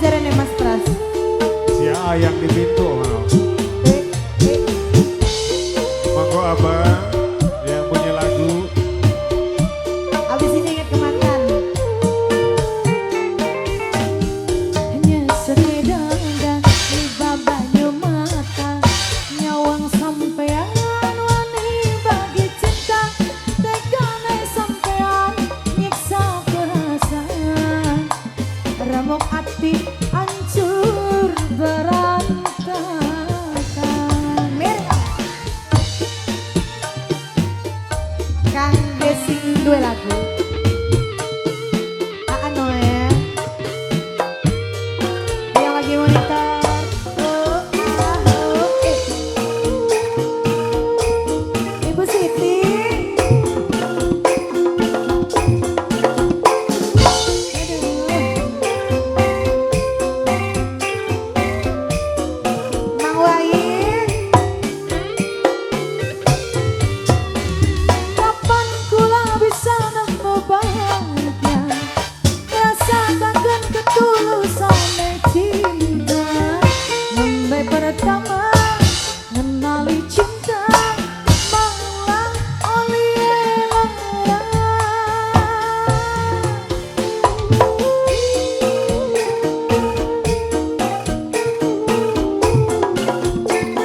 jarene Mas Pras. Si yang di pintu mau. Eh, eh. Monggo Abang yang punya lagu. Abis ini ingat ke mantan. Hanya sekedar liba banyu mata, nyawang sampean wani bagi cinta, tegane sampean nyiksa perasaan, remuk ati hancur berantakan. Mirna Kang sing duwe lagu. Aa Noel yang lagi monitor. Oh, ah, oh, eh. Ibu Siti. Aduh. Mang Wahid. Kapan kula bisa nemu bahagia, rasakan ketulusan cinta. Nembe pertama ngenali cinta, malah oli lara.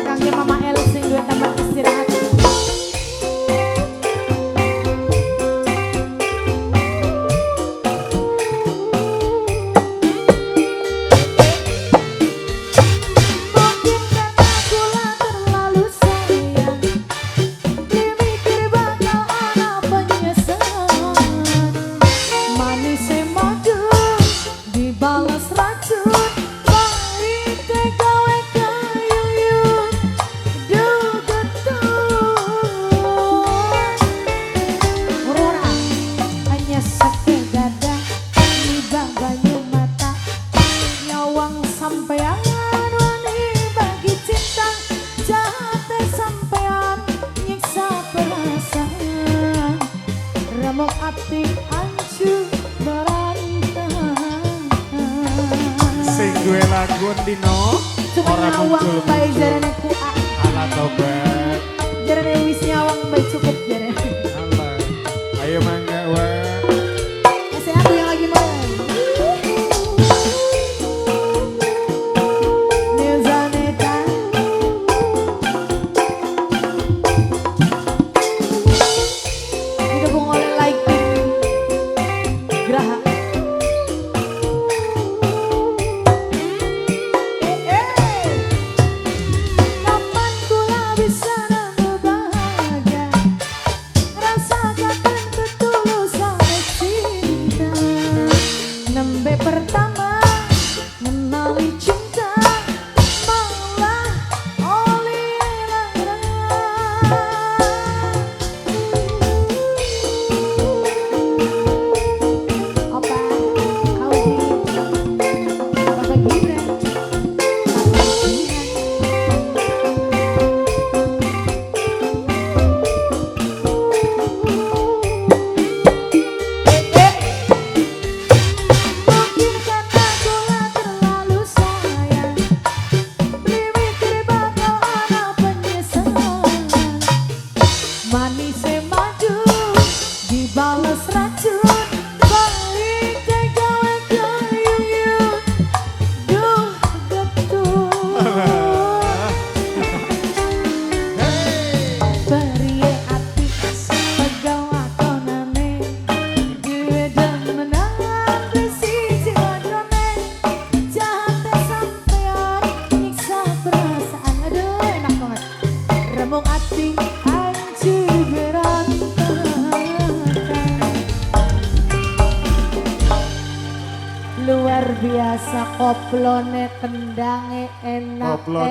Kangge Mama El sing duwe tempat istirahat. Mungkin karena kula terlalu sayang, dipikir bakal ana penyesalan. Manisnya madu dibalas racun, pahite gawe kayuyun, duh getun. Ora hanya sekedar liba banyu mata, nyawang sampean wani bagi cinta, jahate sampean nyiksa perasaan, remuk ati hancur berantakan. Sing duwe lagu dino Cuma ora nyawang muncul bae muncul. Jarene ku a. Ala tobat. Jarene wis nyawang bae cukup jarene. Ala. Ayo mangga wa. Kasih aku yang lagi mau. Nilzaneta. Didukung oleh Lighting Graha. Eh, eh. Kapan kula bisa nemu bahagia, rasakan ketulusan cinta. Nembe pertama ngenali cinta, malah oli lara. Opa, Audi, Bapak Gibran, Bapak Gibran. Eh, eh. Mungkin karena kula terlalu sayang, beli mikir bakal ana penyesalan. Manisnya madu dibalas racun, pahite gawe kayuyun, duh getun. Periye ati pegal lakonane, duwe demenan siji wadone, jahate sampean nyiksa perasaan. Aduh enak banget. Remuk ati hancur berantakan. Luar biasa koplone, kendange enak. Koplo.